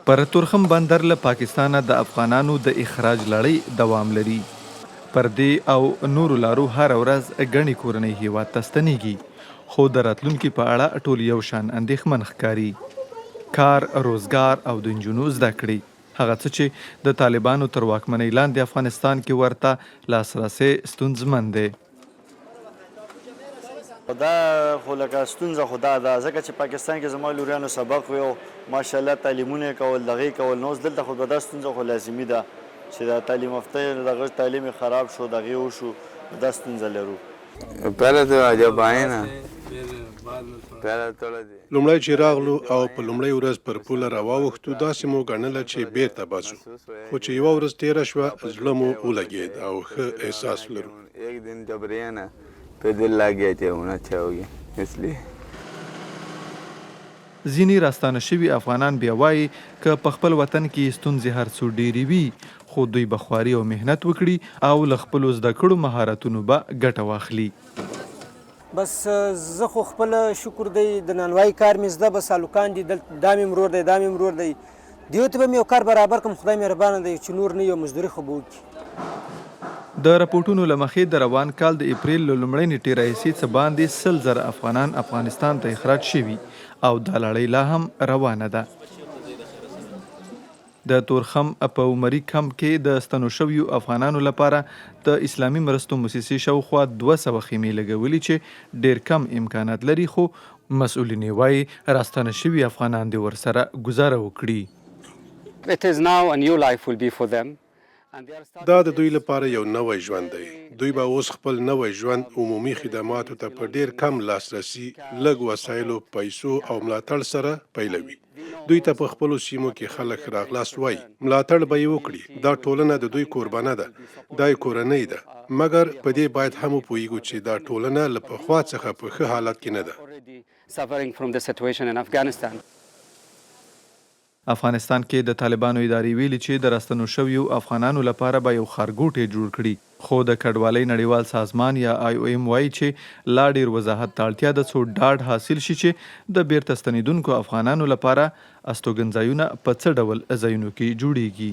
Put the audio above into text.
پر تورخم بندر له پاکستانه د افغانانو د اخراج لړۍ دوام لري. پر دې او نورو لارو هره ورځ ګڼې کورنۍ هېواد ته ستنېږي، خو د راتلونکي په اړه ټول یو شان اندېښمن ښکاري. کار، روزګار او د نجونو زده کړې، هغه څه چې د طالبانو تر واکمنۍ لاندې افغانستان کې ورته لاسرسی ستونزمن دی. دا خو لکه ستونزه خو دا ده ځکه چې پاکستان کې زما لوریانو سبق وی او ماشاءالله تعلیمونه یې کول دغه یې کول نو اوس دلته خو به دا ستونزه خو لازمي ده چې دا تعلیم یافته دغه تعلیم یې خراب شو دغه یې وشو نو دا ستونزه لرو. پهله تو جب آئې نه پهله توړه دې. لومړی چې راغلو او په لومړۍ ورځ پر پوله راواوښتو داسې مو ګڼله چې بېرته به ځو، خو چې یوه ورځ تېره شوه زړه مو ولګېد او ښه احساس لرو. ځیني راستانه شوي افغانان بیا وايي، که په خپل وطن کې یې ستونزې هر څو ډېرې وي، خو دوی به خواري او محنت وکړي او له خپلو زده کړو مهارتونو به ګټه واخلي. بس زه خو خپل شکر دی د نانوای کار مې زده، بس هلکان دي دلته، دا مې ورور دی دا مې ورور دی، دیو ته به مې یو کار برابر کړم، خدای مهربانه دی چې نور نه یو مزدوري خو به وکړي. د رپوټونو له مخې د روان کال د اپریل له لومړۍ نېټې راهیسې څه باندې 100 زره افغانان افغانستان ته اخراج شوي او دا لړۍ لا هم روانه ده. د تورخم په عمري کمپ کې د ستنو شویو افغانانو لپاره د اسلامي مرستو موسسې شاوخوا 200 خیمې لګولي چې ډېر کم امکانات لري خو مسؤلین یې وايي راستانه شوي افغانان دې ورسره ګوزاره وکړي. It is now a new life will be for them and they are starting دا د دوی لپاره یو نوی ژوند دی. دوی به اوس خپل نوی ژوند عمومي خدماتو ته په ډېر کم لاسرسي، لږ وسایلو، پیسو او ملاتړ سره پیلوي. دوی ته په خپلو سیمو کې خلک ښه راغلاست وايي، ملاتړ به یې وکړي. دا ټولنه د دوی کوربنه ده، دا یې کورنۍ ده. مګر په دې باید هم وپوهېږو چې دا ټولنه له پخوا څخه په ښه حالت کې نه ده. افغانستان کې د طالبانو ادارې ویلي چې د راستنو شویو افغانانو لپاره به یو ښارګوټی جوړ کړي، خو د کډوالۍ نړیوال سازمان یا آی او ایم وايي چې لا ډېر وضاحت ته اړتیا ده څو ډاډ حاصل شي چې د بېرته ستنېدونکو افغانانو لپاره استوګنځایونه په څه ډول ځایونو کې جوړېږي.